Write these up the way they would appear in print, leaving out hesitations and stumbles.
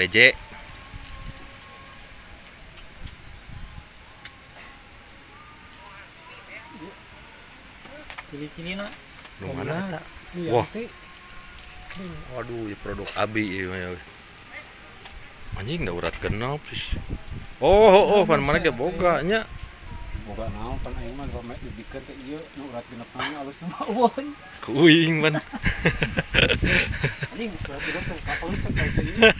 Jeje. Cili-cili nak. Nu mana eta? Wah. Waduh, ya produk abi ieu mah. Anjing da urat genep sih. Oh, pan mana ge boga nya. Boga naon pan aing mah rame dibikeun teh ieu nu urat genep mah alus mah eueun. Kuing pan. Anjing urat genep teh alus cek teh ieu.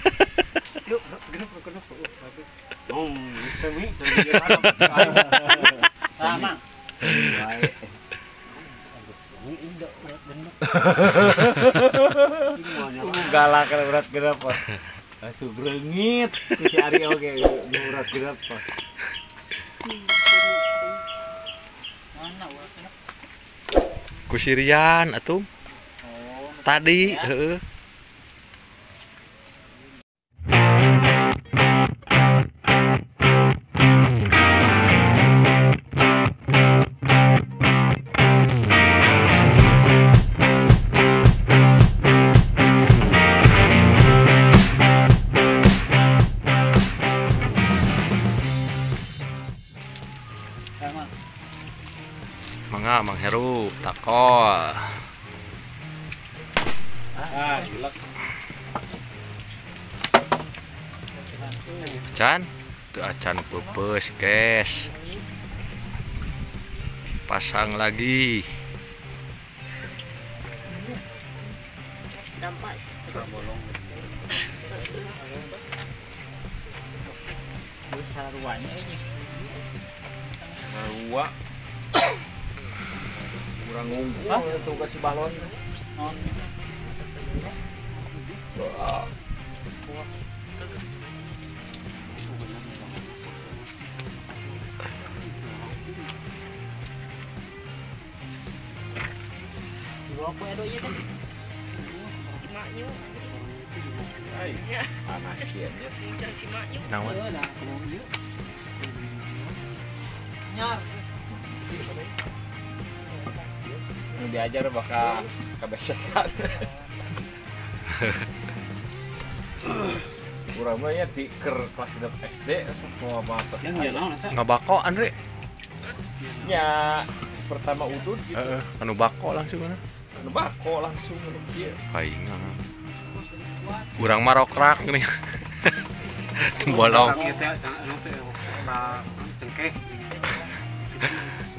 Yuk urat genep genep. Semi sama. Galak urat genep. Langsung brengit si Ari oge nu urat genep. Ku Sirian atuh. Tadi heeh. Mangga Mang Heru takol. Ah, gila. Acan, teu acan peupeus, guys. Pasang lagi. Dampak. Saruanya ini. Sarua. Kurang ngumpul tuh kasih balon. Panas kieu nya. Naon? Nu diajar bakal kabesekan. Urang mah nya ti keur kelas 1 SD asup mau apa. Ngabako Andre. Nya pertama udud gitu. Heeh, anu bako langsung mana? Anu bako langsung anu kieu. Aing. Urang mah rokrak geuning. Tembolong. Cengkeh.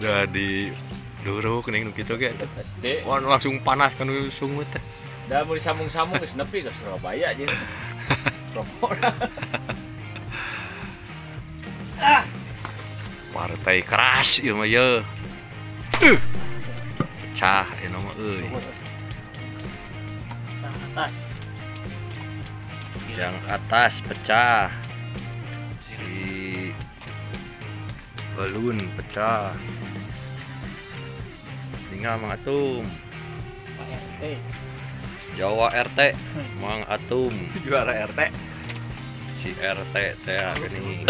Jadi duruk ning nu kitu ge. SD. Wah langsung panas kan sungut teh. Da mun disambung-sambung geus nepi ke Surabaya jeung rokok. Partai keras ieu mah ye. Pecah ieu mah euy. Atas. Yang atas pecah. Si balun pecah. Tinggal Mang Atum. Pak RT. Jawa RT, Mang Atum. Juara RT. Si RT teh gini.